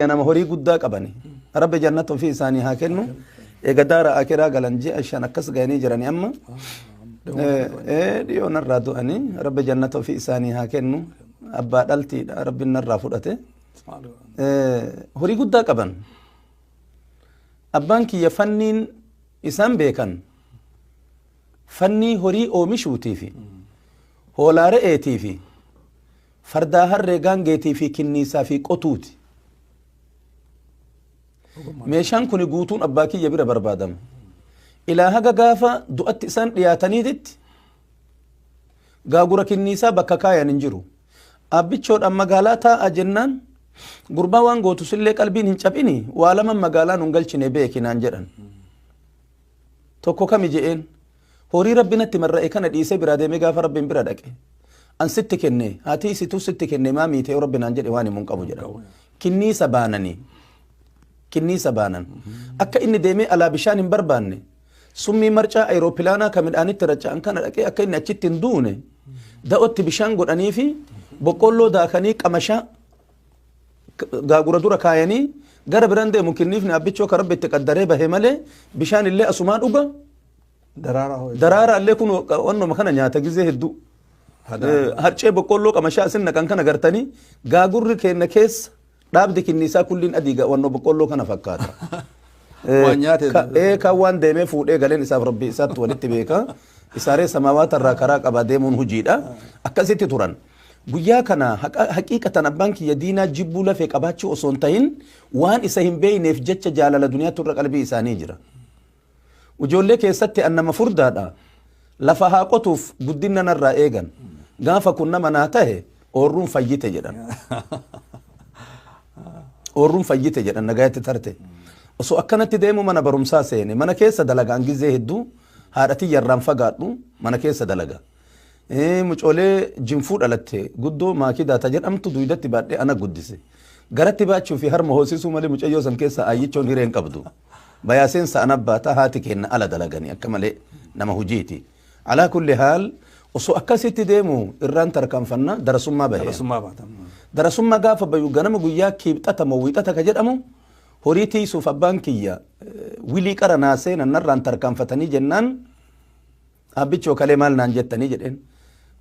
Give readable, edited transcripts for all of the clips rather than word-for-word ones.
Nama horii guddaa qabani. Rabbi jannata ofii isaanii haa kennu. Eega daara akiraa galan ji'a 5 akkas gahanii jirani amma. Dhiyoo narraa du'anii Rabbi jannata ofii isaanii haa kennu. Abbaa dhaltiidha Rabbi narraa fudhate. Horii guddaa qaban. Abbaan kiyya fanniin isaan beekan fannii horii oomishuutii fi hoolaa re'eetii fi Fardaa harree gaangeetii fi kinniisaa fi qotuuti. Meeshaan kuni guutuun abbaa kiyya bira barbaadama. Ilaa haga gaafa du'atti isaan dhiyaataniititti gaagura kinniisaa bakka kaayan hin jiru. Abbichoodhaan magaalaa taa'a jennaan gurbaa waan gootu sillee qalbiin hin caphini waa lama magaalaa nun galchine beeki naan jedhan. Tokko kami je'een Horii Rabbi natti marra'e kana dhiisee biraa deemee gaafa Rabbiin bira dhaqe an sitti kenne haatii isituu sitti kenne maa miite yoo Rabbi naan jedhe waan himu hin qabu jedha. Kinniisa baananii kinniisa baanan akka inni deemee alaa bishaan hin barbaanne summii marcaa ayiroopilaanaa ka midhaanitti racca'an kana dhaqee akka inni achitti hin duune da'otti bishaan godhanii fi boqqoolloo daakanii qamashaa gaagura dura kaayanii gara biraan deemu kinniifni abbichoo ka Rabbi itti qaddaree bahe malee bishaan illee asumaa dhuga. Daraaraa hoo? Daraaraa illee kun wannuma kana nyaata gizee hedduu. Harcee boqqoolloo qamashaa isin naqan kana gartanii gaagurri keenna keessa dhaabdi kinniisaa kulliin adii wannoo boqqoolloo kana fakkaata. Waan nyaate. Kan waan deemee fuudhee galeen isaaf rabbii isaatti walitti beeka. Isaaree samaawaata irraa karaa qabaa deemuun hojiidha. Akkasitti turan. Guyyaa kana haqiiqatan abbaan kiyya diinaa jibbuu lafee qabaachuu osoo hin tahin waan isa hin beeyneef jecha jaalala duniyaatti irra qalbii isaanii jira. Ijoollee keessatti an nama furdaadha. Lafa haa qotuuf guddinna narraa eegan. Gaafa kun nama naa tahe oorruun fayyite jedhan. Oorruun fayyite jedhan nagayatti tarte. Osoo akkanatti deemu mana barumsaa seene. Mana keessa dalaga an gizee hedduu haadha tiyya irraan fagaadhu mana keessa dalaga. Mucoolee jinfuu dhalatte guddoo maakidaa ta jedhamtu duydatti baadhee ana guddise. Garatti baachuu fi harma hoosisuu malee mucayyoo san keessa aayyichoon hiree hin qabdu. Bayaa seensa ana baata haati keenna ala dalagani akka malee nama hujiiti. Alaa kulli haal osoo akkasitti deemu irraan tarkaanfanna darasummaa bahe. Darasummaa baata. Darasummaa gaafa bayu ganama guyyaa kiibxata moo wiixata ka jedhamu horii tiisuuf abbaan kiyya wilii qara naa seenan narraan tarkaanfatanii jennaan Abbichoo kalee maal naan jettanii jedheen.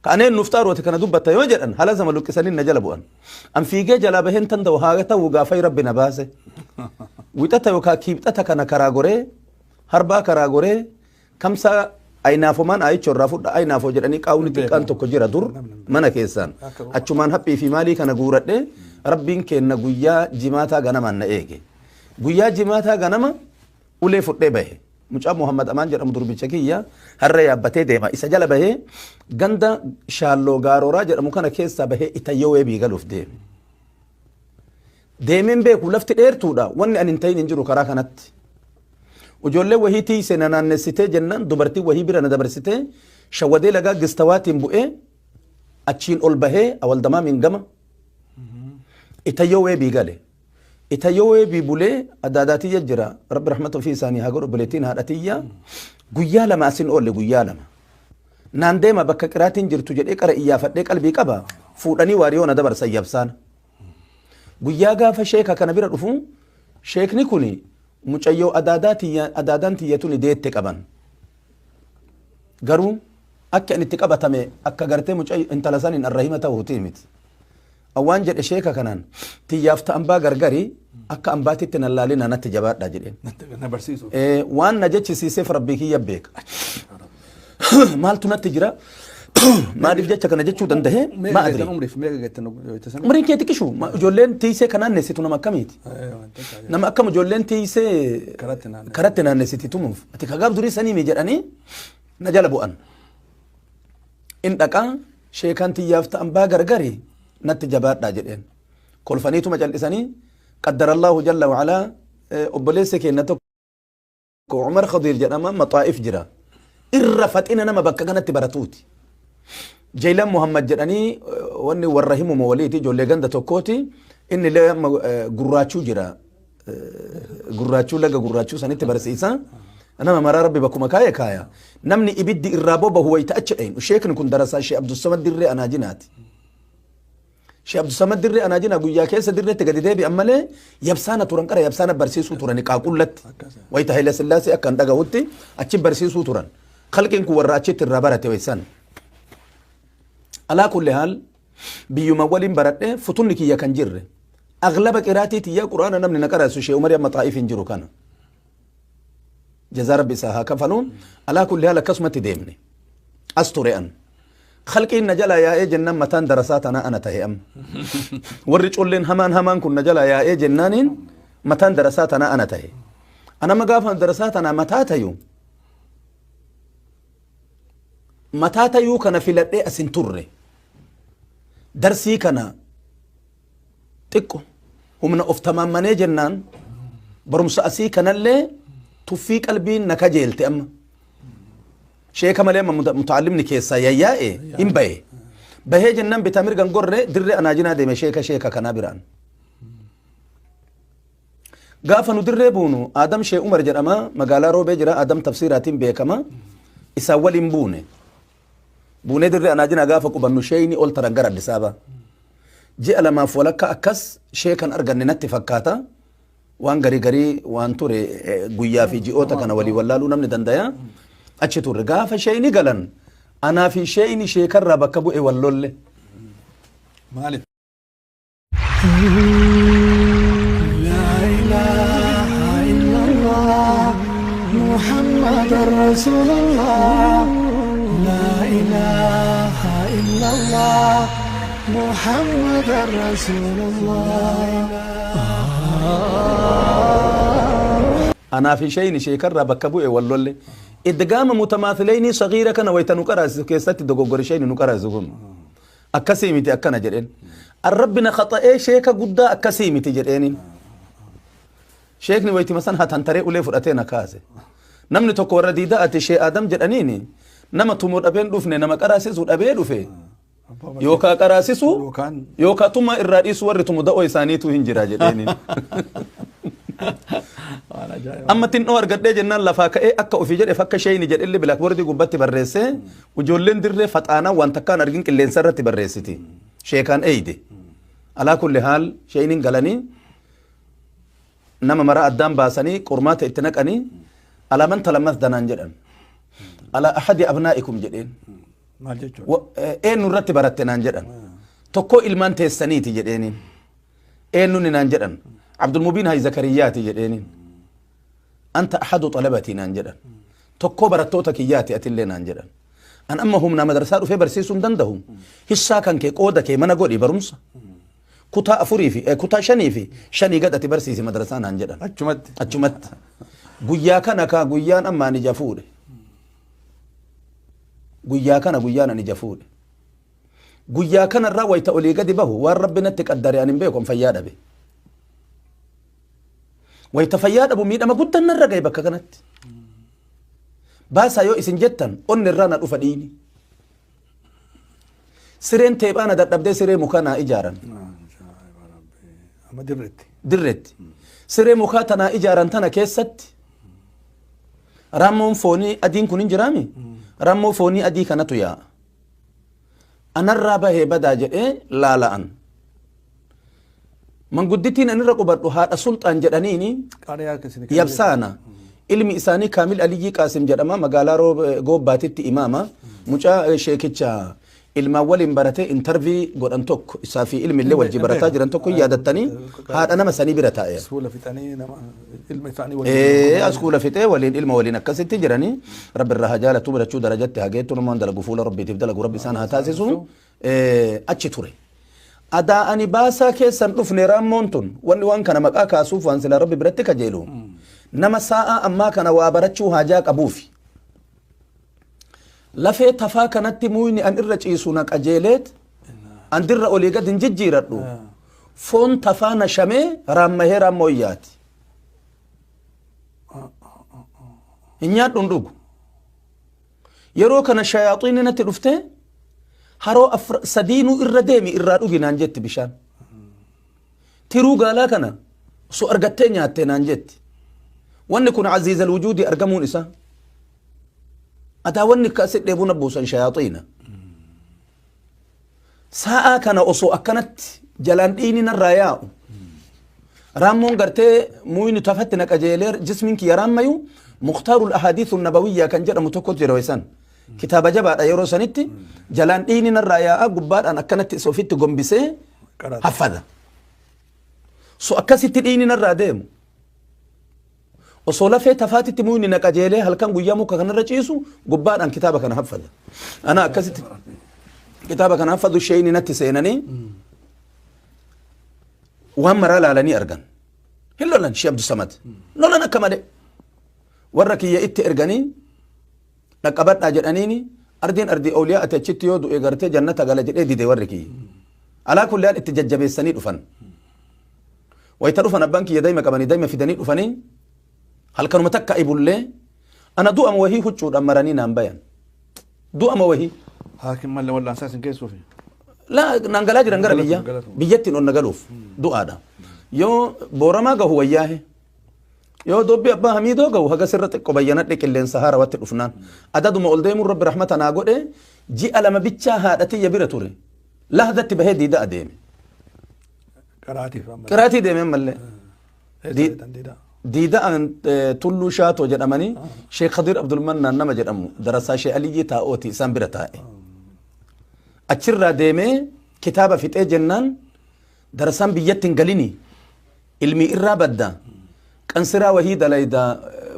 Ka'aneen nuuf xaaru ati kana dubbatta yoo jedhan hala zama luqqisanii na jala bu'an. An fiigee jalaa baheen tan ta'u haa ta'u gaafai rabbi na baase. Wixata yookaan kiibxata kana karaa goree harbaa karaa goree kamsaa ayinaafomaan ayichoo irraa fudha ayinaafoo jedhanii qaawni xiqqaan tokko jira dur mana keessaan. Achumaan haphii fi maalii kana guuradhe rabbiin keenna guyyaa jimaataa ganamaan na eege. Guyyaa jimaataa ganama ulee fudhee bahe. Mucaa Muhammad Amaan jedhamu durbicha kiyya harree yaabbatee deema. Isa jala bahee ganda Shaalloo Gaarooraa jedhamu kana keessaa bahee Itayyoo Weebii galuuf deeme. Deemeen beeku lafti dheertuudha. Wanni ani hin ta'in hin jiru karaa kanatti. Ijoollee wahii tiiyse na naannessitee jennaan dubartii wahii bira na dabarsitee shawwadee lagaa gistawaatiin bu'ee achiin ol bahee awaldamaamiin gama Itayyoo Weebii gale. Itayyoo Weebii bulee adaadaa tiyya jira. Rabbi rahmata ofii isaanii haa godhu obboleettiin haadha tiyya. Guyyaa 2 asin oolle guyyaa 2. Naan deema bakka qiraatiin jirtu jedhee qara iyyaafadhee qalbii qaba. Fuudhanii waariyoo na dabarsan yabsaan. Guyyaa gaafa sheeka kana bira dhufu sheekni kuni mucayyoo adaadaa tiyya adaadaan tiyya tuni deette qaban. Garuu akka inni itti qabatame akka gartee mucayyoo intala saniin arrahima ta'uutii miti. An waan jedhe sheeka kanaan tiyyaaf ta ambaa gargari akka ambaatitti nan laalina natti jabaadhaa jedheen. Na barsiisu. Waan na jechisiiseef rabbii kiyya beeka. Maaltu natti jira? Maaliif jecha kana jechuu danda'e? Meeqa Ma adri. geettan umriif meeqa geettan yoo san? Umriin kee xiqqishu ijoolleen tiisee kan naannessitu nama akkamiiti? Nama akkam ijoolleen tiisee Karatti naannessiti. karatti naannessiti tumuuf. Ati kagaaf durii sanii mi jedhanii na jala bu'an. In dhaqa sheekaan tiyyaaf ta ambaa gargari natti jabaadhaa jedheen. Kolfaniituma cal'isanii qaddarallaahu jalla wa'alaa obboleessi keenna tokko Umar Khadiir jedhama maxaa'if jira. Irra faxina nama bakka kanatti baratuuti. Jeylan Muhammad jedhanii wanni warra himuma waliiti ijoollee ganda tokkooti. Inni illee amma gurraachuu jira. Gurraachuu laga gurraachuu sanitti barsiisa. Nama maraa rabbi bakkuma kaaye kaaya. Namni ibiddi irraa bobahu wayita achi dhaynu. Sheekni kun darasaa Shee Abdussamad Dirree Anaajinaati. Sheekh Abdusamad dirree anaa jina guyyaa keessa dirreetti gadi deebi'an malee yabsaana turan qara yabsaana barsiisuu turan qaaqullatti. Wayita Haile Sillaasee akkan dhagahutti achi barsiisuu turan. Khalqiin kun warra achitti irraa barate waysan. Alaa kulli haal biyyuma waliin baradhe futunni kiyya kan jirre. Aglaba qiraatii tiyya quraana namni na qaraasu Sheekh Umar amma Xaa'if hin jiru kana. Jazaa rabbi isaa haa kafaluun alaa kulli haal akkasumatti deemne. As ture an. Khalqiin na jalaa yaa'ee jennaan mataan darasaa tanaa ana tahe amma. Warri colleen hamaan hamaan kun na jalaa yaa'ee jennaaniin mataan darasaa tanaa ana tahe. An amma gaafa darasaa tanaa mataa tayu mataa tayuu kana filadhee as hin turre. Darsii kana xiqqo humna of tamaammanee jennaan barumsa asii kanallee tuffii qalbiin na kajeelte amma. Sheeka malee amma muta'allimni keessaa yayyaa'e hin bahe. Bahee jennaan bitaa mirgan gorre dirree anaajinaa deeme sheeka sheeka kanaa biraan. Gaafa nu dirree buunu Adam Shee Umar jedhama magaalaa Roobee jira Adam tafsiiraatiin beekama isaan waliin buune. Buunee dirree anaajinaa gaafa qubannu sheeyni ol taran gara Addis Ababa. Ji'a lamaaf walakka akkas sheekan arganne natti fakkaata. Waan garii garii waan ture guyyaa fi ji'oota kana walii wallaaluu namni dandaya. Achi turre gaafa sheeyni galan anaa fi sheeyni sheekarraa bakka bu'e wal lolle. Maaliif? لا إله إلا الله محمد رسول الله لا إله إلا الله محمد رسول الله. Anaa fi sheeyni sheekarraa bakka bu'e wal lolle. Idgaama mutamaathileynii sagiira kana wayta nu qaraasisu keessatti dogoggore sheeyni nu qaraasisu kun. Akkasii miti akkana jedheen. Arrabbi na khaxa'ee sheeka guddaa akkasii miti jedheenin. Sheekni waytima san hatantaree ulee fudhatee na kaase. Namni tokko warra diidaa ati Shee Adam jedhaniini nama tumu dhabeen dhufne nama qaraasisu dhabee dhufe. Yookaa qaraasisu yookaa tumaa irraa dhiisu warri tumu da'oo isaaniitu hin jira jedheenin. Amma xinnoo argadhee jennaan lafaa ka'ee akka ofii jedheef akka sheeyni jedhellee bilaakboordii gubbatti barreessee ijoolleen dirree faxaanaa waan takkaan argin qilleensa irratti barreessiti. Sheekaan eeyde. Alaa kulli haal sheeyniin galanii nama maraa addaan baasanii qormaata itti naqanii alaa man talammafta naan jedhan. Alaa ahadi abnaa'ikum jedheen. Maal jechuudha? Eenyu irratti baratte naan jedhan. Tokkoo ilmaan teessaniiti jedheeniin. Eenyuni naan jedhan. Abdulmubiin Hayi Zakariyyaati jedheeniin. Anta ahadu xalabatii naan jedhan. Tokkoo barattoota kiyyaati atillee naan jedhan. An amma humnaa madarsaa dhufee barsiisuu hin danda'u. Hissaa kan kee qooda kee mana godhi barumsa. Kutaa afurii fi kutaa shanii fi shanii gad ati barsiisi madarsaa naan jedhan. Achumatti. Achumatti. Guyyaa kana kaa guyyaan amma ani ija fuudhe. Guyyaa kana guyyaan ani ija fuudhe. Guyyaa kanarraa wayita olii gadi bahu waan rabbi natti qaddare ani hin beeku an fayyaa dhabe. Wayita fayyaa dhabu miidhama guddaan narra gahe bakka kanatti. Baasaa yoo isin jettan onni irraa na dhufa dhiini. Sireen teephaa na dadhabdee siree mukaa naa ijaaran. Amma dirreetti. Dirreetti. Siree mukaa tanaa ijaaran tana keessatti Rammoon foonii adiin kun hin jiraami? Rammoo foonii adii kanatu yaa'a. Anarraa bahee badaa jedhee laala'an. Manguddittiin anirra qubadhu haadha sulxaan jedhaniini Qaariyaa akkasii. Yabsaana. Ilmi isaanii Kaamil Aliyyii Qaasim jedhama magaalaa Goobbaatitti imaama. Mucaa sheekicha ilmaan waliin baratee intarvii godhan tokko isaa fi ilmi illee wajji barataa jiran tokko hin yaadattanii haadha nama sanii bira taa'e. Iskuula fixanii nama ilma isaanii waliin. Ee askuula fixee waliin ilma waliin akkasitti jiranii rabbi irraa haa jaalatu birachuu darajatti haa geettu namaan dalagu fuula rabbiitiif dalagu rabbi isaan haa taasisu achi ture. Adaa ani baasaa keessan dhufne raammoon tun wanni waan kana maqaa kaasuuf waan silaa rabbi biratti kajeelu nama saa'aa ammaa kana waa barachuu haajaa qabuufi. Lafee tafaa kanatti muyni an irra ciisu na qajeeleet an dirra olii gad hin jijjiiradhu. Foon tafaa na shamee raammahee raammoo iyyaati. Hin nyaadhu hin dhugu. Yeroo kana shayaaxiinni natti dhuftee haroo sadiinuu irra deemi irraa dhugi naan jetti bishaan. Tiruu gaalaa kana osoo argattee nyaatte naan jetti. Wanni kun aziizal wujuudii argamuun isaa. Adaa wanni akka asi dheebuu na buusan shayaaxiina. Sa'aa kana osoo akkanatti Jalaan dhiini narraa yaa'u. Raammoon gartee muyni tafatti na qajeelee jismiin kiyya raammayu Mukhtaarul Ahaadiisu Nabawiyyaa kan jedhamu tokkotu jira wayisan. Kitaaba jabaadha yeroo sanitti jalaan dhiini narraa yaa'a gubbaadhaan akkanatti isa ofitti gombisee Qaraata. haffada. So akkasitti dhiini narraa deemu. Osoo lafee tafaatitti muyni na qajeelee halkan guyyaa muka kanarra ciisu gubbaadhaan kitaaba kana haffada. Ana akkasitti kitaaba kana haffadu sheeyni natti seenanii waan maraa laalanii argan. Hin lolan Shee Abdusamad. Lolan akka malee. Warra kiyya itti erganii dhaqqabadhaa jedhaniini ardiin ardii awliyaa ati achitti yoo du'e gartee jannata gala jedhee dide warri kiyya. Alaa kulli haal itti jajjabeessanii dhufan. Wayita dhufan abbaan kiyya daa'ima qabanii daa'ima fidanii dhufanii halkanuma takka ibullee ana du'ama wahii huccuudhaan maranii naan bayan. Du'ama wahii. Haakim mallee wal'aansaa isin geessuufi. Laa naan galaa jiran gara biyya Galatuma. biyyattiin ol na galuuf du'aadha. Yoo booramaa gahu wayyaahe yoo dobbi abbaa hamiidoo gahu haga sirra xiqqo bayyanadhe qilleensa haarawatti dhufnaan adaduma ol deemuun rabbi rahmata naa godhe ji'a lama bichaa haadha tiyya bira ture lahdatti bahee diida adeeme. Qaraatiif amma. Qiraatii deeme ammallee. Eessa deetan diidaa? Diida Tulluu Shaatoo jedhamanii Sheekh Khadiir Abdulmannaan nama jedhamu darasaa Sheekh Aliyyii Taa'ooti isaan bira taa'e. Achirraa deemee kitaaba fixee jennaan darasaan biyyatti hin galini ilmii irraa badda qansiraa wahii dalayda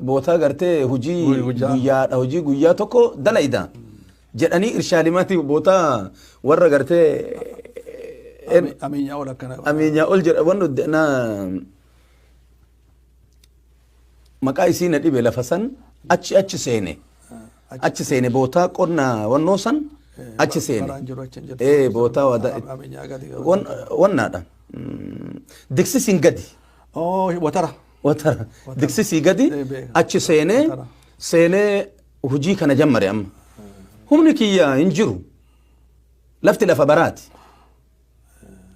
bootaa gartee hojii guyyaadha hojii guyyaa tokko dalayda jedhanii irshaalimaati bootaa warra gartee Amiinyaa ol akkana. Amiinyaa ol jedha wannu na maqaa isii na dhibe lafa san achi achi seene achi seene bootaa qonna wannoo san achi seene Baraan jiru achi hin jirtu. Ee bootaa wada Amiinyaa gadi. Wannaadha diksisiin gadi. Oh, watara. Watara diksisii gadi Ee, beeka. achi seenee Watara. seenee hojii kana jammare. Amma humni kiyya hin jiru, lafti lafa baraati,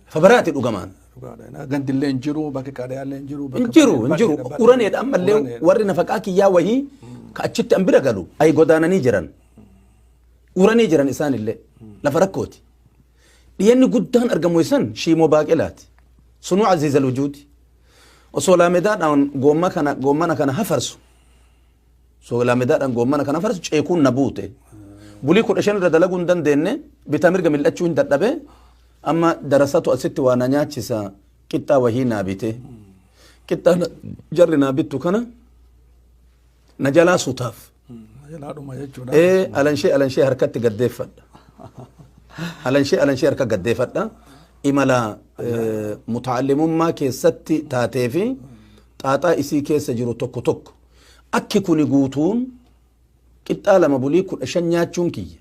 lafa baraati dhugamaan. Dhugaadha. Gandillee hin jiru, bakki qaadhiyaallee hin jiru. Hin jiru, hin jiru, uraneedha. Ammallee warri nafaqaa kiyyaa wahii ka achitti an bira galu ay godaananii jiran, uranii jiran isaanillee lafa rakkooti. Dhiyeenni guddaan argamu isan shiimoo baaqelaati sunuu aziizal wujuudi. Osoo laamedaadhaan goomma kana goommana kana hafarsu, osoo laamedaadhaan goommana kana hafarsu ceekuun na buute. Bulii 15 irra dalaguu hin dandeenye, bitaa mirga mil'achuu hin dadhabe. Amma darasatu asitti waa na nyaachisa, qixxaa wahii naa bite. Qixxaa jarri naa bittu kana na jalaa sutaaf. Jalaa dhuma jechuudha. Ee, alanshee alanshee harkatti gaddeeffadha. Alanshee alanshee harka gaddeeffadha. Imala mutaallimummaa keessatti taatee fi xaaxaa isii keessa jiru tokko tokko. Akki kuni guutuun qixxaa lama bulii 15 nyaachuun kiyya.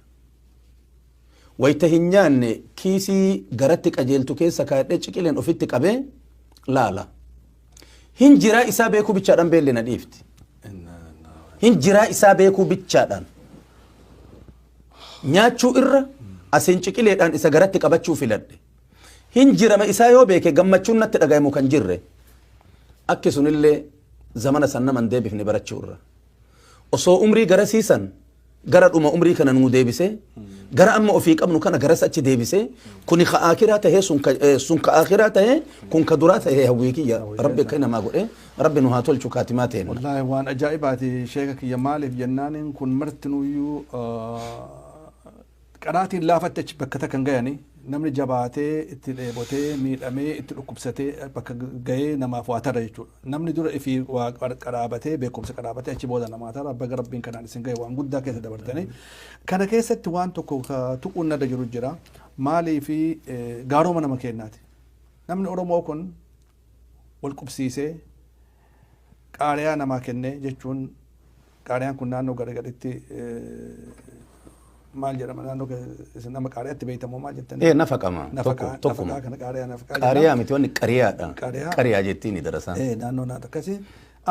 Wayita hin nyaanne kiisii garatti qajeeltu keessa kaa'adhee ciqileen ofitti qabee laala. Hin jiraa isaa beekuu bichaadhaan beelli na dhiifti. Hin jiraa isaa beekuu bichaadhaan. Nyaachuu irra asiin ciqileedhaan isa garatti qabachuu filadhe. Hin jirama isaa yoo beeke gammachuun natti dhagayamu kan jirre. Akki sunillee zamana san nama hin deebifne barachuu irra. Osoo umrii garasiisan gara dhuma umrii kana nuu deebisee gara amma ofii qabnu kana garas achi deebisee kuni ka aakiraa tahee sun ka aakiraa tahee kun ka duraa tahee hawwii kiyya. Rabbi akka namaa godhe rabbi nu haa tolchu kaatimaa teenna. Wallaahi waan ajaa'ibaati sheeka kiyya. Maaliif jennaaniin kun martinuyyuu qaraatiin laafatti achi bakka takka hin gayani. Namni jabaatee itti dheebotee miidhamee itti dhukkubsatee bakka gahee namaaf waa tara jechuudha. Namni dura ifii waa qaraabatee beekumsa qaraabatee achi booda namaa tara. Baga rabbiin kanaan isin gahe, waan guddaa keessa dabartanii. Kana keessatti waan tokko ka tuquun narra jiru jira. Maaliifi gaaroma nama kennaati. Namni Oromoo kun wal qubsiisee qaariyaa namaa kennee jechuun qaariyaan kun naannoo gara gaditti maal jedhama? Naannoo isin nama qaariyaatti beektamoo maal jettanii? Ee, nafaqama tokko Nafaqaa tokkuma. Nafaqaa kana qaariyaa nafaqaa Qaariyaa miti, wanni qariyaadha. Qariyaa. Qariyaa jettiin darasaan. Ee, naannoo naannoo akkasii.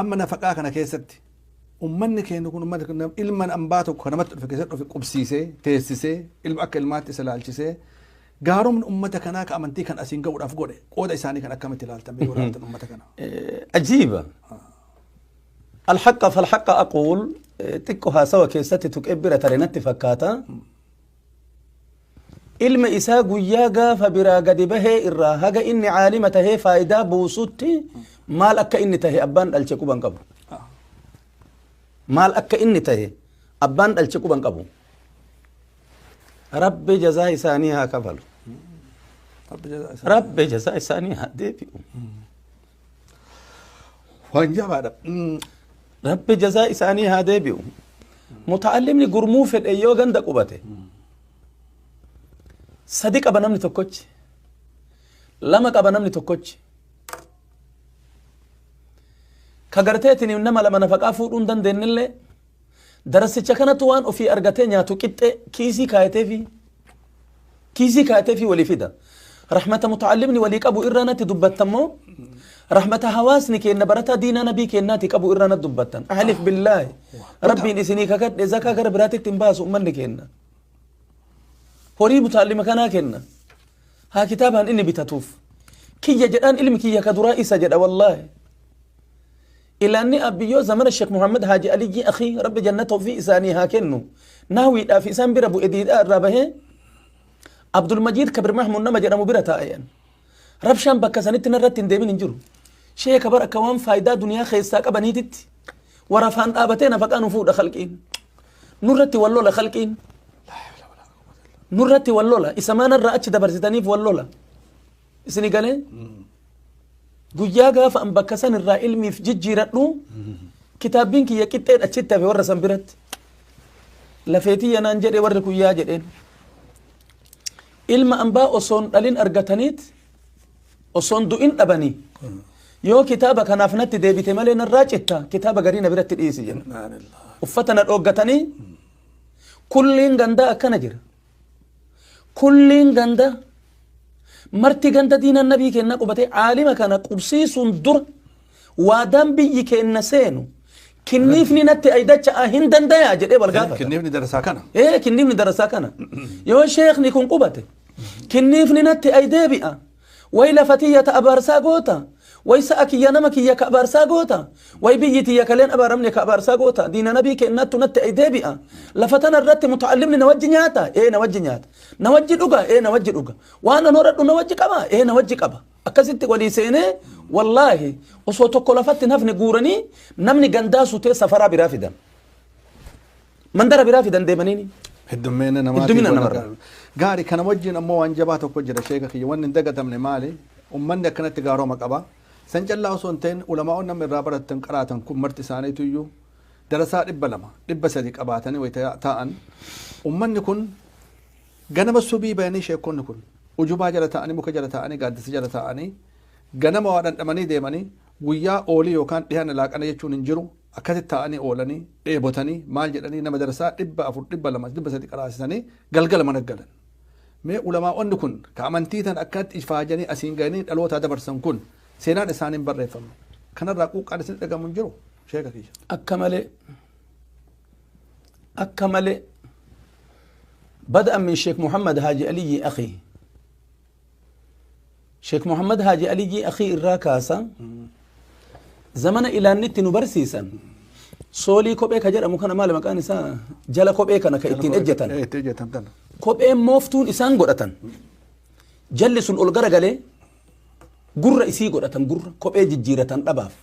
Amma nafaqaa kana keessatti ummanni keenya kun ummanni kun ilma ambaa tokko kan namatti dhufe keessatti dhufe qubsiisee teessisee ilma akka ilmaatti isa ilaalchisee gaaromni ummata kanaa ka amantii kan asiin ga'uudhaaf godhe qooda isaanii kan akkamitti ilaaltan yoo ilaaltan ummata kana? Ajiiba. Alhaqqa falhaqqa aquul xiqqo haasawa keessatti tuqee bira tare natti fakkaata. Ilma isaa guyyaa gaafa biraa gadi bahee irraa haga inni caalima tahee faayidaa buusutti maal akka inni tahe abbaan dhalche quban qabu. Maal akka inni tahe abbaan dhalche quban qabu. Rabbi jazaa isaanii haa kafalu. Rabbi jazaa isaa. Rabbi jazaa isaanii haa deebi'u. Waan jabaadha. Rabbi jazaa isaanii haa deebi'u. Muta'allimni gurmuu fedhe yoo ganda qubate. Sadi qaba namni tokkochi. Lama qaba namni tokkochi. Ka garteetiin nama lama nafaqaa fuudhuu hin dandeenyellee darasicha kanatu waan ofii argatee nyaatu qixxee kiisii kaayateefi kiisii kaayateefi walii fida. Rahmata muta'allimni walii qabu irraa natti dubbattammoo rahmata hawaasni keenna barataa diinaa nabii keennaati qabu irraa natti dubbattan. Ahlif billaahi rabbiin isinii kakadhe zakaa gara biraatitti hin baasu ummanni keenna. Horii muta'allima kanaa kenna. Haa kitaabaan inni bitatuuf. Kiyya jedhaan ilmi kiyya ka duraa isa jedha wallaahi. Ilaanni abbiyyoo zamana Sheekh Muhammad Haaji Aliyyi akhii rabbi jannata ofii isaanii haa kennu. Nahwiidhaaf isaan bira bu'e diidhaa irraa bahee Abdulmajiid Kabir Mahmud nama jedhamu bira taa'e. Rabshaan bakka sanitti narratti hin deemin hin jiru. Sheeka bar akka waan faayidaa duniyaa keessaa qabaniititti warafaan dhaabatee nafaqaa nu fuudha khalqiin. Nurratti wal lola khalqiin. Nurratti wal lola. Isa maanarraa achi dabarsitaniif wal lola. Isini galee? Guyyaa gaafa an bakka san irraa ilmiif jijjiiradhu kitaabbiin kiyya qixxeen achitti hafe warra san biratti. Lafeetiyya naan jedhe warri kun yaa jedheen. Ilma ambaa osoon dhalin argataniit osoon du'in dhabanii yoo kitaaba kanaaf natti deebite malee narraa citta kitaaba garii na biratti dhiisi jedha. Uffata na dhooggatanii kulliin gandaa akkana jira. Kulliin ganda marti ganda diinaan nabii keenna qubatee caalima kana qubsiisuun dura waadaan biyyi keenna seenu kinniifni natti aydacha'a hin dandayaa jedhee wal gaafata. Kinniifni darasaa kana. Ee kinniifni darasaa kana. Yoo sheekni kun qubate kinniifni natti ay deebi'a. Way lafa tiyya ta abaarsaa goota. Way sa'a kiyya nama kiyya ka abaarsaa goota. Way biyyi tiyya kaleen abaaramne ka abaarsaa goota. Diina nabii keennattu natti ay deebi'a. Lafa tana irratti muta'allimni na wajji nyaata. Ee na wajji nyaata. Na wajji dhuga. Ee na wajji dhuga. Waan an horadhu na wajji qaba. Ee na wajji qaba. Akkasitti walii seenee wallaahi osoo tokko lafatti hin hafne guuranii namni gandaa sutee safaraa biraa fidan. Mandara biraa fidan deemaniini. Heddummeena namaatiin Heddumina wal namarra. gargaaru. Gaarii kana wajjin ammoo waan jabaa tokko jira sheeka kiyya wanni hin dagatamne maali? Ummanni akkanatti gaaroma qaba. San callaa osoo hin ta'in ulamaa'oon namni irraa baratan qaraatan kun marti isaaniitu iyyuu darasaa 200 300 qabaatanii wayita taa'an ummanni kun ganama subii bayanii sheekonni kun ujubaa jala taa'anii muka jala taa'anii gaaddisa jala taa'anii ganama waa dhandhamanii deemanii guyyaa oolii yookaan dhihana laaqana jechuun hin jiru akkasitti taa'anii oolanii dheebotanii maal jedhanii nama darasaa 400 200 300 qaraasisanii galgala mana galan. Mee ulamaa'onni kun ka amantii tan akkanatti ifaajanii asiin gahanii dhalootaa dabarsan kun seenaan isaanii hin barreeffamne. Kanarraa quuqqaan isin dhagamu hin jiru sheeka kiyya. Akka malee akka malee bada'an min Sheekh Muhammad Haaji Aliyyi akhi. Sheekh Muhammad Haaji Aliyyi akhi irraa kaasa zamana ilaannitti nu barsiisan soolii kophee ka jedhamu kana maali maqaan isaa jala kophee kana ka ittiin ejjetan Itti ejjetan tana. Kopheen mooftuun isaan godhatan jalli sun ol garagalee gurra isii godhatan gurra kophee jijjiiratan dhabaaf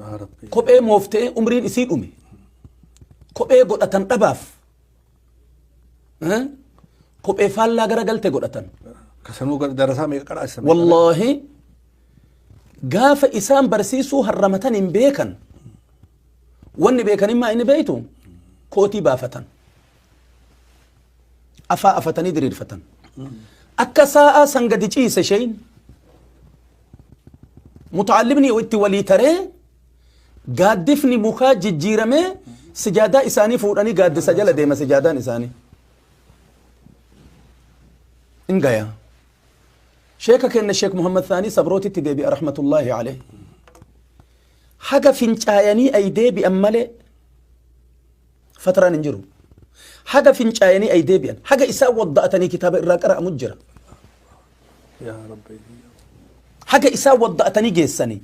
Yaa Rabbi. Kophee mooftee umriin isii dhume kophee godhatan dhabaaf Kophee faallaa gara galte godhatan. Kasanuu darasaa meeqa qaraasisa? Wallaahi gaafa isaan barsiisuu harramatan hin beekan. Wanni beekan immaa inni beektu kootii baafatan. Afaa afatanii diriirfatan. Akka saa'aa san gadi ciise sheen. Muta'allimni itti walii taree Gaaddifni mukaa jijjiiramee sijaadaa isaanii fuudhanii gaaddisa jala deema sijaadaan isaanii. In gaya. Sheeka kenna Sheek Muhammad Thaanii Sabrootitti deebi'a rahmatullaahi alayhi. Haga fincaayanii ay deebi'an malee fatraan hin jiru. Haga fincaayanii ay deebi'an. Haga isaan wadda'atanii kitaaba irraa qara'amu jira. Yaa Rabbi. Haga isaan wadda'atanii geessanii.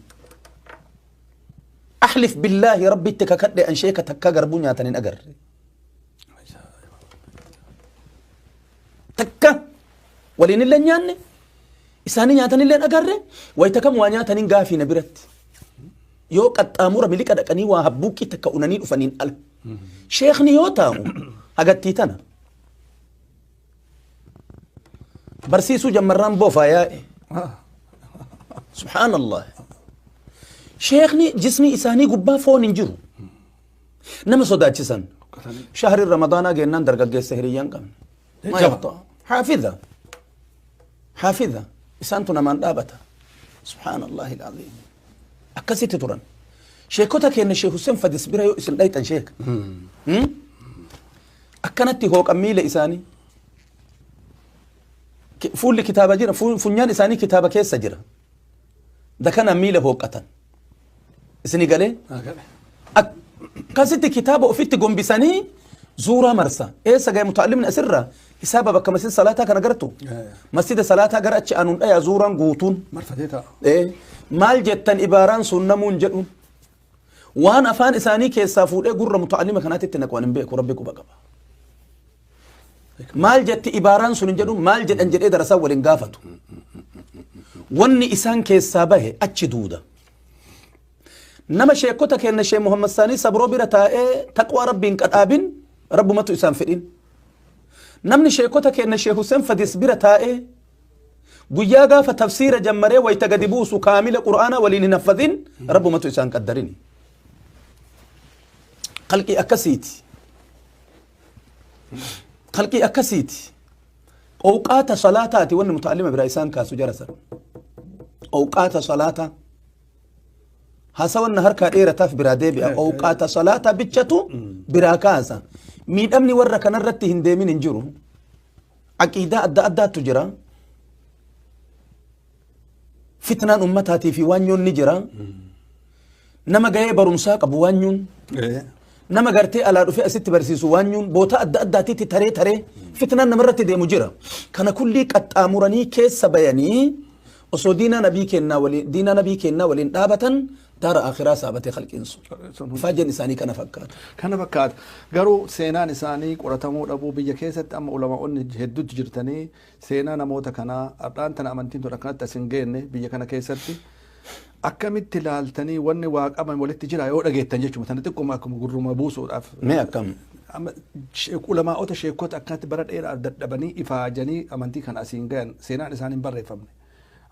Ahlif billaahi rabbitti kakadhe an sheeka takka garbuu nyaatan hin agarre. Takka waliin illee nyaanne, isaanii nyaatanillee agarre. Wayita kam waa nyaataniin gaafii na biratti. Yoo qaxxaamura miliqa dhaqanii waa habbuuqqii takka unanii dhufaniin ala. Sheekni yoo taa'u hagattii tana. Barsiisuu jammarraan boofaa yaa'e. Subhaanallah. Sheekni jismii isaanii gubbaa foon hin jiru. Nama sodaachisan. Shahri Ramadaanaa geennaan dargaggeessa hiriyyaan qabne. Ma yaqta. Haafiza. Haafiza. Isaantu namaan dhaabata. Subhaanallahi alazim. Akkasitti turan. Sheekota keenya Sheekh Hussein Fadis bira yoo isin dhayxan sheeka. Akkanatti hooqan miila isaanii. Fuulli kitaaba jira, funyaan isaanii kitaaba keessa jira. Dakanaan miila hooqatan. Isini galee? Akkasitti kitaaba ofitti gombisanii zuuraa marsa. Eessa gahe muta'allimni asirraa hisaaba bakka masjida salaataa kana gartu. Masjida salaataa gara achi aanuun dhayaa zuuraan guutuun. Marfatee ta'a. Maal jettan ibaaraan sun namuun jedhuun. Waan afaan isaanii keessaa fuudhee gurra muta'allima kanaatti naqu hin beeku, Rabbi quba qaba. Maal jetti ibaaraan sun hin jedhu, maal jedhan jedhee darasaa waliin gaafatu. Wanni isaan keessaa bahe achi duuda. Nama sheekota kenna Shee Muhammad Saanii Sabroo bira taa'ee taqwaa Rabbiin qadhaabin Rabbumatu isaan fedhin. Namni sheekota kenna Shee Hussein Fadis bira taa'ee guyyaa gaafa tafsiira jammaree wayita gadi buusu kaamila Qur'aanaa waliin hin haffazin Rabbumatu isaan qaddarini. Qalqii akkasiiti. Qalqii akkasiiti. Owqaata salaataati wanni muta'allima biraa isaan kaasu jara san. Owqaata salaataa. Hasawanna harkaa dheerataaf biraa deebi'a. Owqaata salaataa bichatu biraa kaasa. Miidhamni warra kanarratti hin deemin hin jiru. Aqiidaa adda addaatu jira. Fitnaan ummataatii fi waanyoon ni jira. Nama gahee barumsaa qabu waanyuun. Nama gartee alaa dhufee asitti barsiisu waanyuun boota adda addaatitti taree taree fitnaan namarratti deemu jira. Kana kullii qaxxaamuranii keessa bayanii osoo diinaa nabii kennaa waliin diinaa nabii kennaa waliin dhaabatan daara akhiraa saabatee khalqiin sun. Faajeen isaanii kana fakkaata. Kana fakkaata. Garuu seenaan isaanii qoratamuu dhabuu biyya keessatti amma ulamaa'onni hedduutu jirtanii seenaa namoota kanaa har'aan tana amantiin tun akkanatti as hin geenne biyya kana keessatti akkamitti ilaaltanii wanni waa qaban walitti jira yoo dhageettan jechuudha. Tana xiqquma akkuma gurruma buusuudhaaf. Mee akkam? Amma ulamaa'ota sheekota akkanatti bara dheeraa dadhabanii ifaajanii amantii kana asiin gayan seenaan isaanii hin barreeffamne.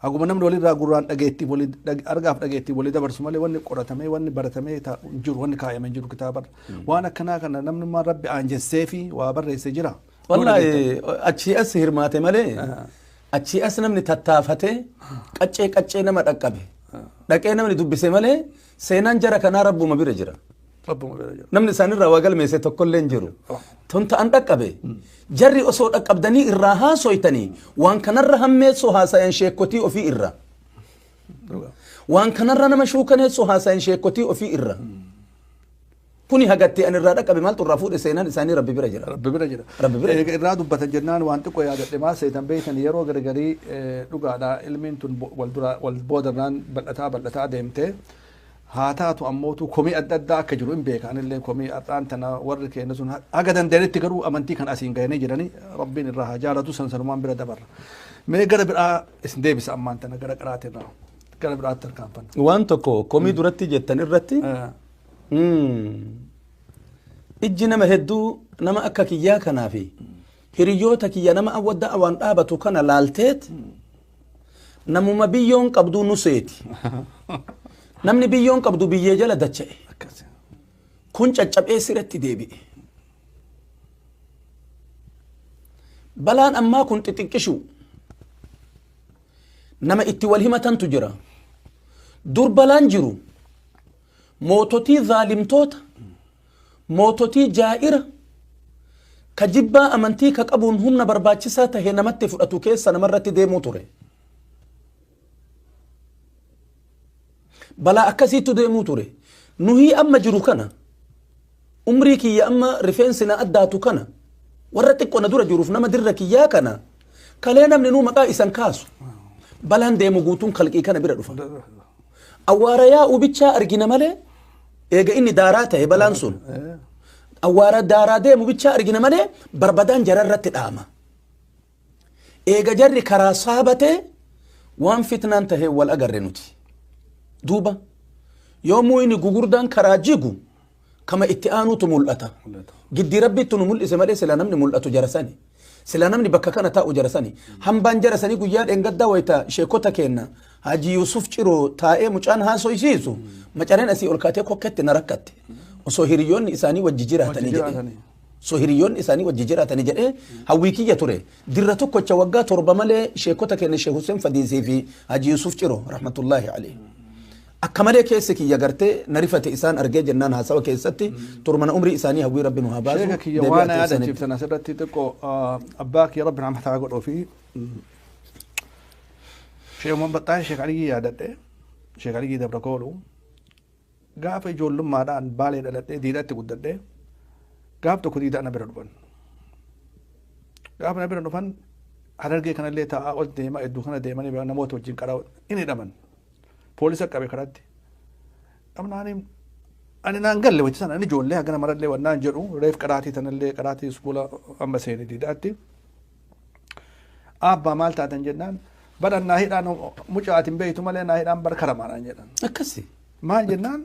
Haguma namni walirraa gurraan dhageettii walii argaaf dhageettii walii dabarsu malee wanni qoratamee wanni baratamee hin jiru, wanni kaayamee hin jiru kitaabarra. Waan akkanaa kana namnummaan Rabbi aanjessee fi waa barreessee jira. Wallaahi achii as hirmaate malee achii as namni tattaafatee qaccee qaccee nama dhaqqabe. Dhaqee namni dubbise malee seenaan jara kanaa Rabbuma bira jira. Rabbuma bira jira. Namni isaanirraa waa galmeesse tokkollee hin jiru. Tun ta'an dhaqqabe. Jarri osoo dhaqqabdanii irraa haasoytanii waan kanarra hammeessoo haasayan sheekkotii ofii irra. Waan kanarra nama shuukaneessoo haasayan sheekkotii ofii irra. Kuni hagattee ani irraa dhaqqabe maaltu irraa fuudhe, seenaan isaanii Rabbi bira jira. Rabbi bira jira. Rabbi bira jira. Eega irraa dubbatan jennaan waan xiqqoo yaadadhe. Maal seetan beektan, yeroo gargarii dhugaadha ilmiin tun wal dura wal boodarraan bal'ataa bal'ataa deemte. Haa taatu ammootu komii adda addaa akka jiru hin beeka. Anillee komii har'aan tana warri keenya sun haga danda'anitti garuu amantii kan asiin gahanii jiranii Rabbiin irraa haa jaalatu, san sanumaan bira dabarra. Mee gara biraa isin deebisa, ammaan tana gara qaraatirraa gara biraatti tarkaanfanna. Waan tokko komii duratti jettan irratti ijji nama hedduu nama akka kiyyaa kanaa fi hiriyoota kiyya nama awwadda awaan dhaabatu kana laalteet namuma biyyoon qabduu nu seeti. Namni biyyoon qabdu biyyee jala dacha'e. Akkasi. Kun caccabee siratti deebi'e. Balaan ammaa kun xixiqqishu nama itti wal himatantu jira. Dur balaan jiru moototii zaalimtoota, moototii jaa'ira ka jibbaa amantii ka qabuun humna barbaachisaa tahe namatti fudhatu keessa namarratti deemuu ture. Balaa akkasiitu deemuu ture. Nuhii amma jiru kana umrii kiyya amma rifeensi na addaatu kana warra xiqqoo na dura jiruuf nama dirra kiyyaa kana kalee namni nuu maqaa isan kaasu balaan deemu guutuun kalqii kana bira dhufa. Awwaara yaa'u bichaa argina malee eega inni daaraa ta'e balaan sun awwaara daaraa deemu bichaa argina malee barbadaan jararratti dhaama. Eega jarri karaa saabate waan fitnaan tahee wal agarre nuti. Duuba yoo muyni gugurdaan karaa jigu kama itti aanutu mul'ata. Giddii Rabbiitti nu mul'ise malee sila namni mul'atu jara sani. Sila namni bakka kana taa'u jara sani. Hambaan jara sanii guyyaa dheengaddaa wayita sheekota keenna Haji Yusuf Ciroo taa'ee mucaan haasoysiisu macareen asii ol kaatee kokketti na rakkatte. Osoo hiriyoonni isaanii wajji jiraatanii Wajji jedhee. jiraatanii. Osoo hiriyoonni isaanii wajji jiraatanii jedhee hawwii kiyya ture. Dirra tokkocha waggaa 7 malee sheekota keenya Sheekh Hussein Fadiisii fi Haji Yusuf Ciroo rahmatullaahi alayhi. Akka malee keessi kiyya gartee na rifate isaan argee jennaan haasawa keessatti turmana umrii isaanii hawwii Rabbi nu haa baasu. Sheeka kiyya Deebi'aa waan na teessanitti. yaadachiiftan asirratti xiqqoo abbaa kiyya Rabbi rahmata haa godhuu fi Sheekh Muhammad Xaahir Sheekh Aliyyii yaadadhe. Sheekh Aliyyii Dabra Koolu. Gaafa ijoollummaadhaan Baalee dhaladhee Diidaatti guddadhe. Gaaf tokko Diidaa na bira dhufan. Gaafa na bira dhufan Harargee kanallee taa'aa ol deemaa iddoo kana deemanii namoota wajjin qaraa in hidhaman. Poolisa qabe karaatti. Dhabnaani ani naan galle wajji sana ani ijoollee hagana marallee wannaan jedhu reef qaraatii tanallee qaraatii iskuula amma seene Diidaatti. Aabbaa maal taatan jennaan badhan naa hidhaan mucaa ati hin beektu malee naa hidhaan bar karamaa naan jedhan. Akkasi. Maal jennaan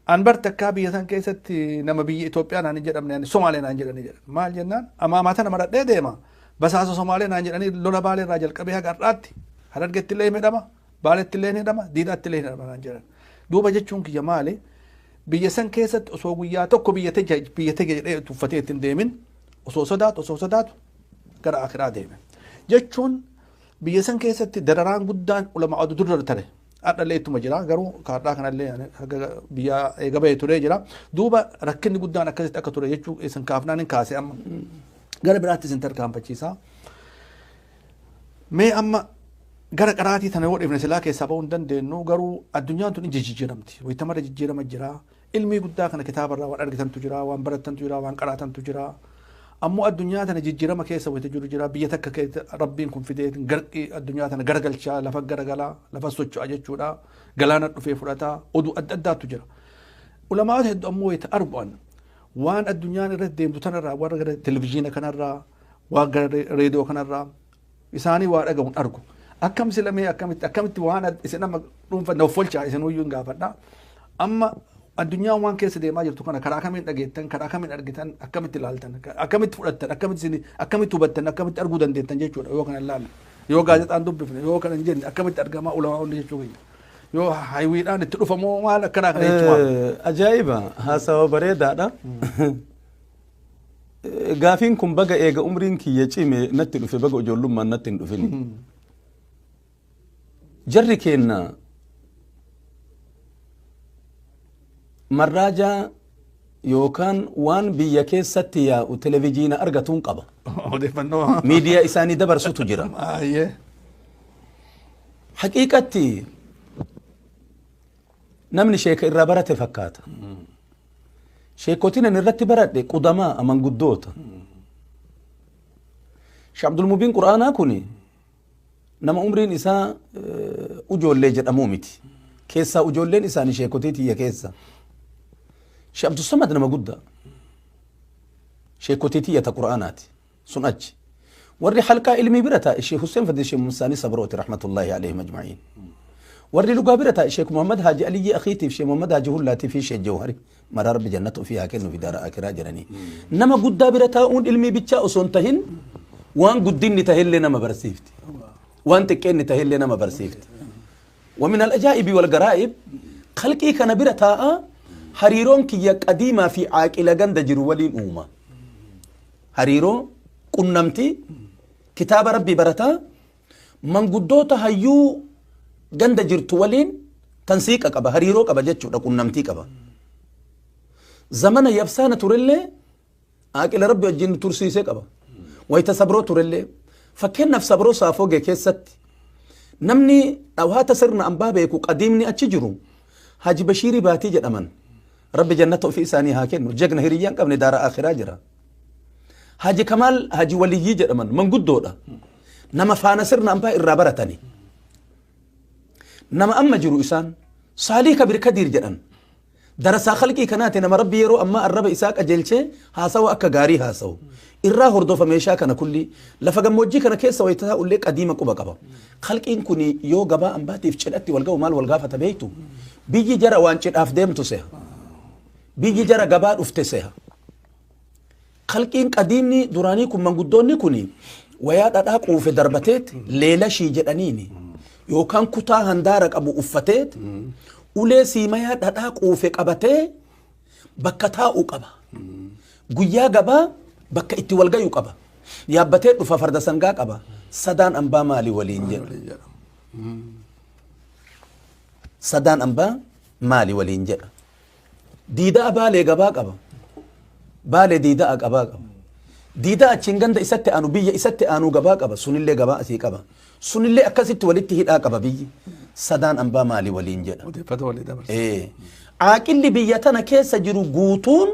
an bar takkaa biyya san keessatti nama biyya Itoophiyaa naan hin jedhamne ani Somaalee naan jedhanii jedhan. Maal jennaan amaamaa tana maradhee deema basaasa Somaalee naan jedhanii lola Baalee irraa jalqabee haga har'aatti Harargetti illee hidhama Baaletti illee hidhama Diidaatti illee hidhama naan jedhan. Duuba jechuun kiyya maali biyya san keessatti osoo guyyaa tokko biyya teja biyya teja jedhee tuffatee ittiin deemin osoo sodaatu osoo sodaatu gara akiraa deeme. Jechuun biyya san keessatti dararaan guddaan ulamaa'ota durra tare. Har'allee ittuma jira garuu kaadhaa kanallee haga biyya eega bahee turee jira. Duuba rakkinni guddaan akkasitti akka ture jechuu isin kaafnaan hin kaase amma. Gara biraatti isin tarkaanfachiisa. Mee amma gara qaraatii tana yoo dhiifne silaa keessaa bahuu hin dandeenyu garuu addunyaan tun ija jijjiiramti. Wayita jijjiirama jira. Ilmii guddaa kana kitaabarraa waan argitantu jira, waan barattantu jira, waan qaraatantu jira. Ammoo addunyaa tana jijjiirama keessa wayita jiru jira. Biyya takka keessa Rabbiin kun fidee garqii addunyaa tana garagalchaa, lafa garagalaa, lafa socho'a jechuudha. Galaana dhufee fudhataa, oduu adda addaatu jira. Ulamaa'ota hedduu ammoo wayita argu'an waan addunyaan irratti deemtu tanarraa, warra gara televizyiina kanarraa, waan gara reediyoo kanarraa isaanii waa dhaga'uun argu. Akkam silamee akkamitti akkamitti waan isin amma dhuunfa na offolchaa isin uyyuu hin gaafadha. Amma addunyaan waan keessa deemaa jirtu kana karaa kamiin dhageettan, karaa kamiin argitan, akkamitti ilaaltan, akkamitti fudhattan, akkamitti isin akkamitti hubattan, akkamitti arguu dandeettan jechuudha yoo kana ilaalle. Yoo gaazexaan dubbifne, yoo kana hin jenne akkamitti argamaa ulamaa hundi jechuu keenya. Yoo haywiidhaan itti dhufamoo maal akkanaa kana jechuudha. Ajaa'iba haasawa bareedaadha. Gaafiin kun baga eega umriin kiyya cime natti dhufe baga ijoollummaan natti hin dhufini. Jarri keenna marraajaa yookaan waan biyya keessatti yaa'u televijiina argatuun qaba. Odeeffannoo. Miidiyaa isaanii dabarsutu jira. Baay'ee. Haqiiqatti namni sheeka irraa barate fakkaata. Sheekotiin ani irratti baradhe qudamaa amanguddoota. Sheekh Abdulmubiin Qur'aanaa kuni nama umriin isaa ujoollee jedhamuu miti. Keessaa ujoolleen isaanii sheekotii tiyya keessa. Sheekh Abdussamad nama guddaa. Sheekotii tiyya ta Qur'aanaati. Sun achi. Warri halqaa ilmii bira taa'e Sheekh Hussein Fadil Sheekh Musaanii Sabrooti rahmatullaahi alayhim ajma'iin. Warri lugaa bira taa'e Sheekh Muhammad Haaji Aliyyii Akhiitiif Sheekh Muhammad Haaji Hullaatii fi Sheekh Jawhari maraa Rabbi jannata ofii haa kennu fi daara akiraa jedhanii. Nama guddaa bira taa'uun ilmii bichaa osoo hin tahin waan guddinni tahellee nama barsiifti. Waan xiqqeenni tahellee nama barsiifti. Wamin al-ajaa'ibi wal garaa'ib khalqii kana bira taa'aa hariiroon kiyya qadiimaa fi aaqila ganda jiru waliin uuma. Hariiroo qunnamtii kitaaba Rabbii barataa manguddoota hayyuu ganda jirtu waliin tansiiqa qaba, hariiroo qaba jechuudha, qunnamtii qaba. Zamana yabsaana turellee aaqila Rabbi wajjin tursiisee qaba. Wayita sabroo turellee fakkeenyaaf sabroo saafogee keessatti namni dhawaata sirna ambaa beeku qadiimni achi jiru Haji Bashiirii Baatii jedhaman. Rabbi jannata ofii isaanii haa kennu. Jagna hiriyyaan qabne daara akhiraa jira. Haji Kamaal Haji Waliyyii jedhaman manguddoodha. Nama faana sirna ambaa irraa baratani. Nama amma jiru isaan Saalii Kabir Kadiir jedhan. Darasaa khalqii kanaati nama Rabbi yeroo ammaa arraba isaa qajeelchee haasawa akka gaarii haasawu. Irraa hordofa meeshaa kana kulli. Lafa gammoojjii kana keessa wayita taa'ullee qadiima quba qaba. Khalqiin kun yoo gabaa ambaatiif cidhatti wal ga'u maal wal gaafata beektu? Biyyi jara waan cidhaaf deemtu seha. Biyyi jara gabaa dhufte seha. Khalqiin qadiimni duraanii kun manguddoonni kun wayaa dhadhaa quufe darbateet leelashii jedhaniini yookaan kutaa handaara qabu uffateet ulee siimayaa dhadhaa quufe qabatee bakka taa'u qaba. Guyyaa gabaa bakka itti wal gayu qaba. Yaabbatee dhufa farda sangaa qaba. Sadaan ambaa maali waliin jedha. Sadaan ambaa maali waliin jedha. Diida'a Baalee gabaa qaba. Baalee diida'a gabaa qaba. Diida'a achiin ganda isatti aanu biyya isatti aanu gabaa qaba. Sunillee gabaa asii qaba. Sunillee akkasitti walitti hidhaa qaba biyyi. Sadaan ambaa maali waliin jedha. Odeeffata walii dabarsa. Aaqilli biyya tana keessa jiru guutuun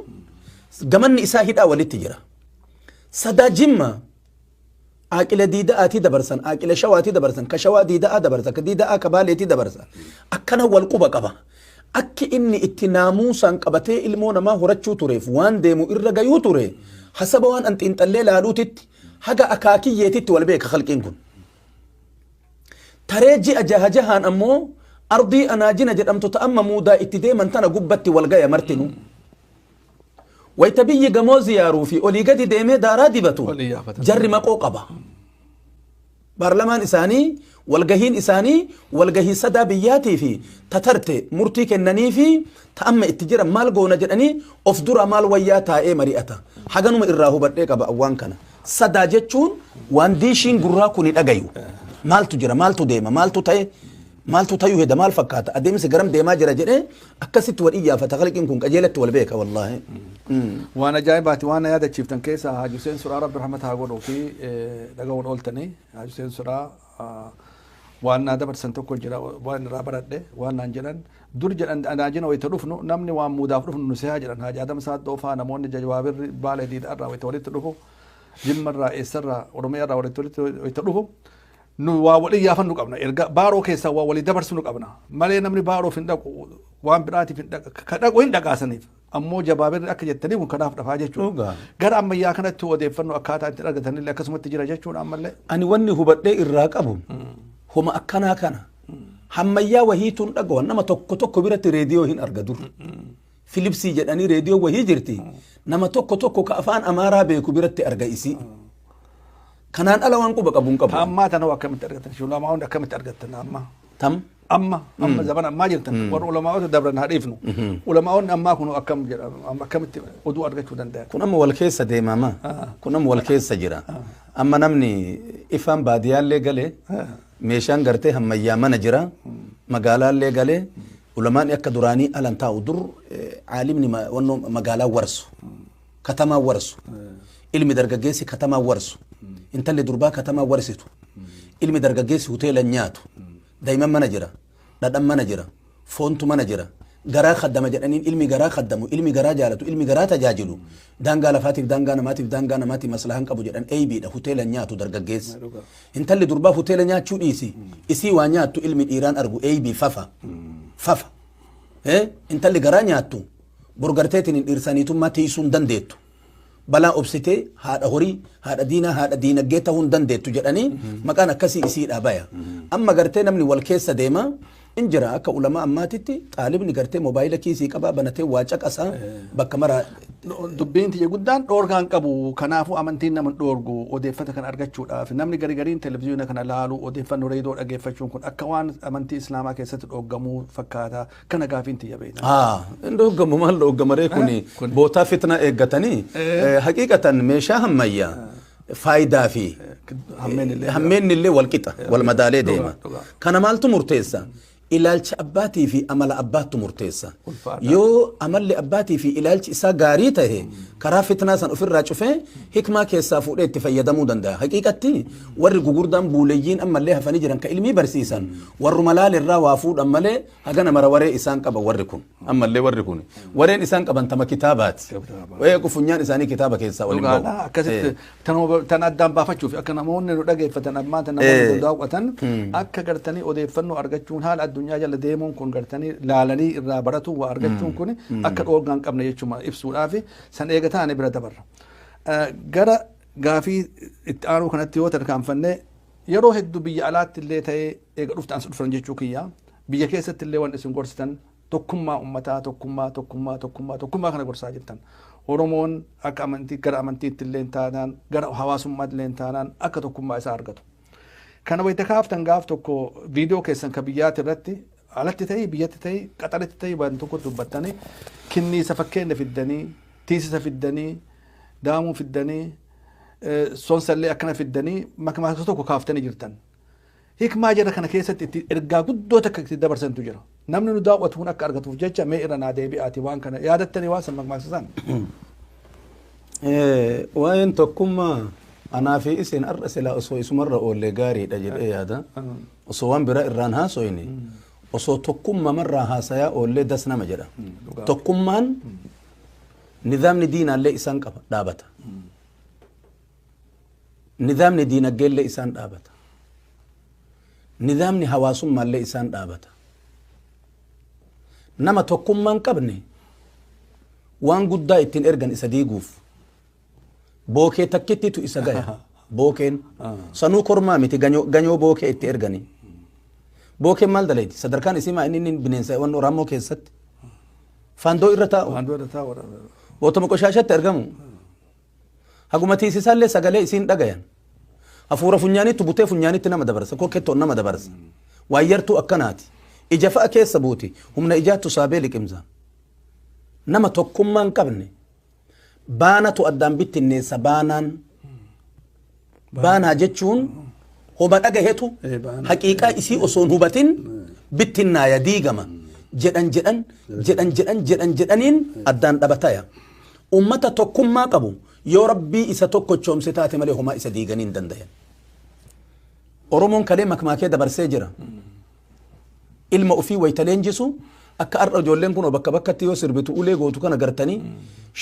gamanni isaa hidhaa walitti jira. Sadaa Jimma Aaqila diida'aatii dabarsan, aaqila shawaatii dabarsan, ka shawaa diida'aa dabarsa, ka diida'aa ka baaleetii dabarsa. Akkana wal quba qaba. Akki inni itti naamuusaan qabatee ilmoo namaa horachuu tureef waan deemu irra gayuu ture hasaba waan an xiinxallee laaluutitti haga akaakiyyeetitti wal beeka khalqiin kun. Taree ji'a jaha jahaan ammoo ardii anaajina jedhamtu ta amma muudaa itti deeman tana gubbatti wal gaya martinuu. Wayta biyyi gamoo ziyaaruu fi olii gadi deemee daaraa dibatu Wal iyyaafatan. jarri maqoo qaba. Baarlamaan isaanii walgahiin isaanii walgahii sadaa biyyaatii fi tatarte murtii kennanii fi ta amma itti jiran maal goona jedhanii of dura maal wayyaa taa'ee mari'ata. Haganuma irraa hubadhee qaba waan kana. Sadaa jechuun waan diishiin gurraa kuni dhagayu. Maaltu jira maaltu deema maaltu ta'e Maaltu tayuu heda maal fakkaata adeemsi garam deemaa jira jedhee akkasitti wal iyyaafata khalqiin kun qajeelatti wal beeka wallaahi. Waan ajaa'ibaati waan na yaadachiiftan keessaa Haaji Huseen Suraa Rabbi rahmata haa godhuu fi dhaga'uun ooltanii Haaji Huseen Suraa waan naa dabarsan tokko jira waan irraa baradhe waan naan jedhan dur jedhan anaajina wayita dhufnu namni waan muudaaf dhufnu nu sehaa jedhan Haaji Adam Saaddoo faa namoonni jajabaabirri Baalee Diida'arraa wayita walitti dhufu Jimmarraa eessarraa Oromiyaarraa walitti wayita dhufu Nu waa wal iyyaafannu qabna. Erga baaroo keessaa waa walii dabarsinu qabna. Malee namni baaroof hin dhaqu, waan biraatiif hin dhaqu, ka dhaqu hin dhaqaasaniif. Ammoo jabaabirri akka jettanii kun kanaaf dhafaa jechuudha. Dhugaa. Gara ammayyaa kanatti odeeffannoo akkaataa ittiin argatanillee akkasumatti jira jechuudha ammallee. Ani wanni hubadhee irraa qabu homa akkanaa kana. Hammayyaa wahiituun dhagawan nama tokko tokko biratti reediyoo hin arga dur. Filipsii jedhanii reediyoo wahii jirti. Nama tokko tokko ka afaan Amaaraa beeku biratti arga isii. Kanaan ala waan quba qabu hin qabu. Ta ammaa tana hoo akkamitti argattan? Ulamaa'onni akkamitti argattan amma? Tam? Amma amma zamana ammaa jirtan warra ulamaa'ota dabran haa dhiifnu. Ulamaa'onni ammaa kun akkam jedha amma akkamitti oduu argachuu danda'an? Kun amma wal keessa deemama. Kun amma wal keessa jira. Amma namni ifaan baadiyaallee galee meeshaan gartee hammayyaa mana jira. Magaalaallee galee ulamaan akka duraanii alan taa'u dur caalimni wannoo magaalaa warsu. Katamaa warsu. Ilmi dargaggeessi katamaa warsu. Intalli durbaa katamaa warsitu. Ilmi dargaggeessi hoteela hin nyaatu. Daa'imman mana jira. Dhadhan mana jira. Foontu mana jira. Garaa kaddama jedhaniin ilmi garaa kaddamu, ilmi garaa jaalatu, ilmi garaa tajaajilu. Daangaa lafaatiif daangaa namaatiif daangaa namaatiif maslahan qabu jedhan eeybiidha. Hoteela hin nyaatu dargaggeessi. Intalli durbaa hoteela nyaachuu dhiisi. Isii waa nyaattu ilmi dhiiraan argu eeybii fafa. Fafa. Intalli garaa nyaattu Bor garteetiin hin dhiirsaa niitummaa tiiysuu hin dandeettu. Balaa obsitee haadha horii, haadha diinaa, haadha diinaggee tahuu hin dandeettu jedhanii maqaan akkasii isiidhaa baya. Amma gartee namni wal keessa deema in jira akka ulamaa ammaatitti xaalibni gartee mobaayila kiisii qabaa banatee waa caqasaa bakka maraa Dubbiin tiyya guddaan dhoorgaa hin qabu. Kanaafuu amantiin nama hin dhoorgu odeeffata kana argachuudhaaf. Namni gari gariin televiziyoona kana laaluu odeeffannoo reediyoo dhageeffachuun kun akka waan amantii Islaamaa keessatti dhooggamuu fakkaata. Kana gaafiin tiyya beekta. Haa, hin dhooggamu maal dhooggama ree kuni bootaa fitnaa eeggatanii haqiiqatan meeshaa hammayyaa faayidaa fi hammeenni illee wal qixa wal madaalee deema. Kana maaltu murteessa? Ilaalcha abbaatii fi amala abbaattu murteessa. Yoo amalli abbaatii fi ilaalchi isaa gaarii tahe karaa fitnaa san ofirraa cufee hikmaa keessaa fuudhee itti fayyadamuu danda'a. Haqiiqatti warri gugurdaan buuleyyiin ammallee hafanii jiran ka ilmii barsiisan warruma laalirraa waa fuudhan malee Hagana mara waree isaan qaban warri kun. Ammallee warri kun. Wareen isaan qaban tama kitaabaati. Wayee funyaan isaanii kitaaba keessaa ol hin bahu. Dhugaadha. Akkasitti tan addaan baafachuuf akka namoonni nu dhageeffatan ammaa tan namoonni nu daawwatan akka gartanii odeeffannoo argachuun haala addunyaa Addunyaa jala deemuun kun gartanii laalanii irraa baratu waa argachuun kun akka dhoorgaa hin qabne jechuudha ibsuudhaaf san eega taane bira dabarra. Gara gaafii itti aanuu kanatti yoo tarkaanfanne, yeroo hedduu biyya alaatti illee ta'ee eega dhuftan as dhufan jechuu kiyya, biyya keessatti illee waan isin gorsitan tokkummaa ummataa, tokkummaa, tokkummaa, tokkummaa, tokkummaa kana gorsaa jirtan. Oromoon akka amantii gara amantiitti illee taanaan, gara hawaasummaatti illee taanaan akka tokkummaa isaa argatu. Kana wayita kaaftan gaaf tokko viidiyoo keessan ka biyyaati irratti, alatti ta'ii biyyatti ta'ii qaxaritti ta'ii, waan tokko dubbattanii kinniisa fakkeenya fiddanii, tiisisa fiddanii, daamuu fiddanii, sonsallee akkana fiddanii makmaaksa tokko kaaftanii jirtan. Hikmaa jara kana keessatti itti ergaa guddoo takka itti dabarsantu jira. Namni nu daawwatu kun akka argatuuf jecha mee irra naa deebi'aati, waan kana yaadattanii waan san makmaaksa san. Waa'een tokkummaa anaa fi isin har'a silaa osoo isumarra oollee gaariidha jedhee yaada. Osoo waan biraa irraan haasoyne, osoo tokkummaa haasayaa oollee das nama jedha. Tokkummaan nizaamni diinaallee isaan qaba dhaabata. Nizaamni diinagdeellee isaan dhaabata. Nizaamni hawaasummaallee isaan dhaabata. Nama tokkummaan qabne waan guddaa ittiin ergan isa diiguuf bookee takkittitu isa gaya. Bookeen sanuu kormaa miti, ganyoo bookee itti ergani. Bookeen maal dalayti? Sadarkaan isii maa inni bineensa waan Oromoo keessatti faandoo irra taa'u. Faandoo irra taa'u. Bootuma qoshaashatti argamu. Haguma tiisisaallee sagalee isiin dhagayan. Hafuura funyaanitti butee funyaanitti nama dabarsa. Kokkettoon nama dabarsa. Waan yartuu akkanaati. Ija fa'a keessa buuti. Humna ijaattu saabee liqimsa. Nama tokkummaa hin qabne baanatu addaan bittinneessa baanaan. Baanaa jechuun hoba dhagahetu haqiiqaa isii osoo hin hubatin bittinnaaya, diigama jedhan jedhan jedhan jedhan jedhan jedhaniin addaan dhabataya. Ummata tokkummaa qabu yoo Rabbii isa tokkochoomse taate malee homaa isa diiganii hin dandayan. Oromoon kalee makmaakee dabarsee jira. Ilma ofii wayita leenjisu akka har'a ijoolleen kun bakka bakkatti yoo sirbitu ulee gootu kana gartanii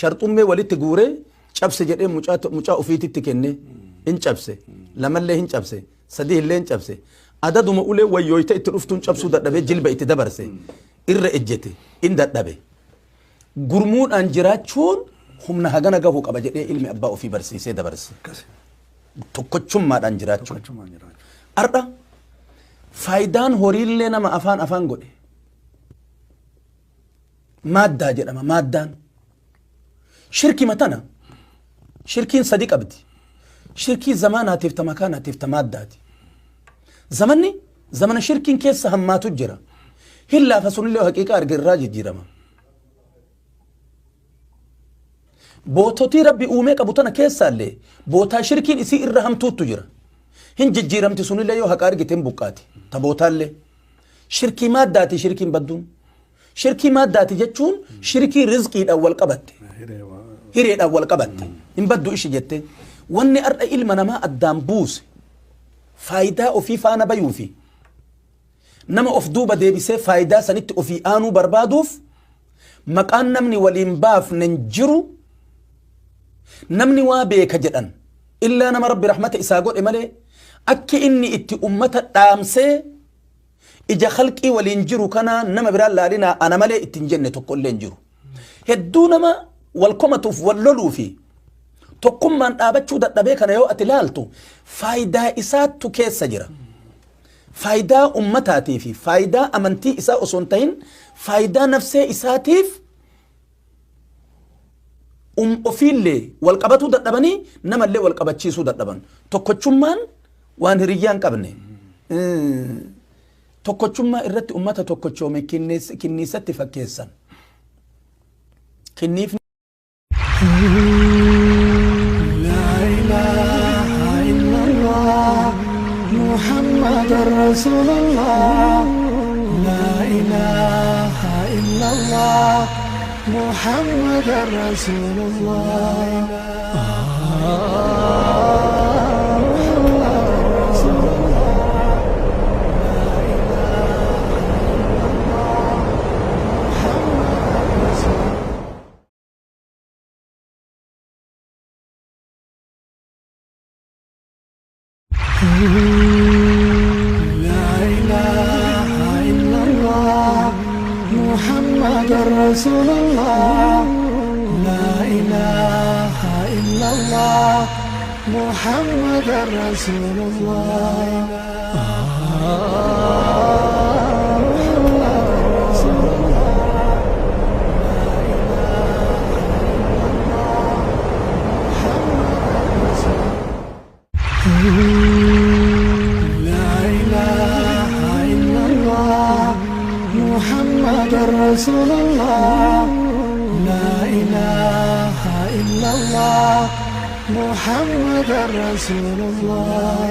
sharxummee walitti guuree cabse jedhee mucaa ofiititti kenne hin cabse, lamallee hin cabse, sadii illee hin cabse, adaduma ulee wayyooyta itti dhuftuun cabsuu dadhabee jilba itti dabarse, irra ejjete, in dadhabe. Gurmuudhaan jiraachuun humna hagana gahuu qaba jedhee ilmi abbaa ofii barsiisee dabarse. Tokkochummaadhaan jiraachuun. Har'a faayidaan horiillee nama afaan afaan godhe maaddaa jedhama maaddaan. Shirki matana shirkiin sadi qabdi. Shirkii zamaanaatiif, ta makaanaatiif, ta maaddaati. Zamanni zamana shirkiin keessa hammaatu jira. Hin laafa sunillee haqiiqaa arge irraa jijjiirama. Boototii Rabbi uumee qabu tana keessaallee bootaa shirkiin isii irra hamtuuttu jira. Hin jijjiiramti sunillee yoo haqa argite hin buqqaati. Ta bootaallee. Shirkii maaddaati shirkiin badduun. Shirkii maaddaati jechuun shirkii rizqiidhaan wal qabatte. Hireedhaan wal qabatte. Hin baddu ishi jette. Wanni har'a ilma namaa addaan buuse faayidaa ofii faana bayuu fi nama of duuba deebisee faayidaa sanitti ofii aanuu barbaaduuf maqaan namni waliin baafne hin jiru. Namni waa beeka jedhan illaa nama Rabbi rahmata isaa godhe malee akki inni itti ummata dhaamsee ija khalqii waliin jiru kana nama biraan laalinaa ana malee ittiin jenne tokko illee hin jiru. Hedduu nama wal komatuuf wal loluu fi tokkummaan dhaabachuu dadhabee kana yoo ati laaltu faayidaa isaattu keessa jira. Faayidaa ummataatii fi faayidaa amantii isaa osoo hin ta'in faayidaa nafsee isaatiif ofiillee wal qabatuu dadhabanii namallee wal qabachiisuu dadhaban. Tokkochummaan waan hiriyyaa hin qabne. Tokkochummaa irratti ummata tokkochoome kinniisatti fakkeessan. Kinniifni لا إله إلا الله محمد رسول الله، لا إله إلا الله محمد رسول الله، محمد رسول الله. لا إله إلا الله محمد رسول لا إله إلا محمد رسول الله. لا إله إلا الله محمد رسول الله. لا إله إلا الله محمد رسول الله. لا إله إلا الله محمد رسول الله.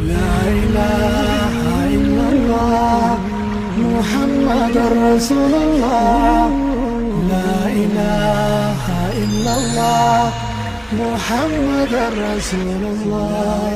لا إله إلا الله محمد رسول الله. لا إله إلا الله محمد رسول الله.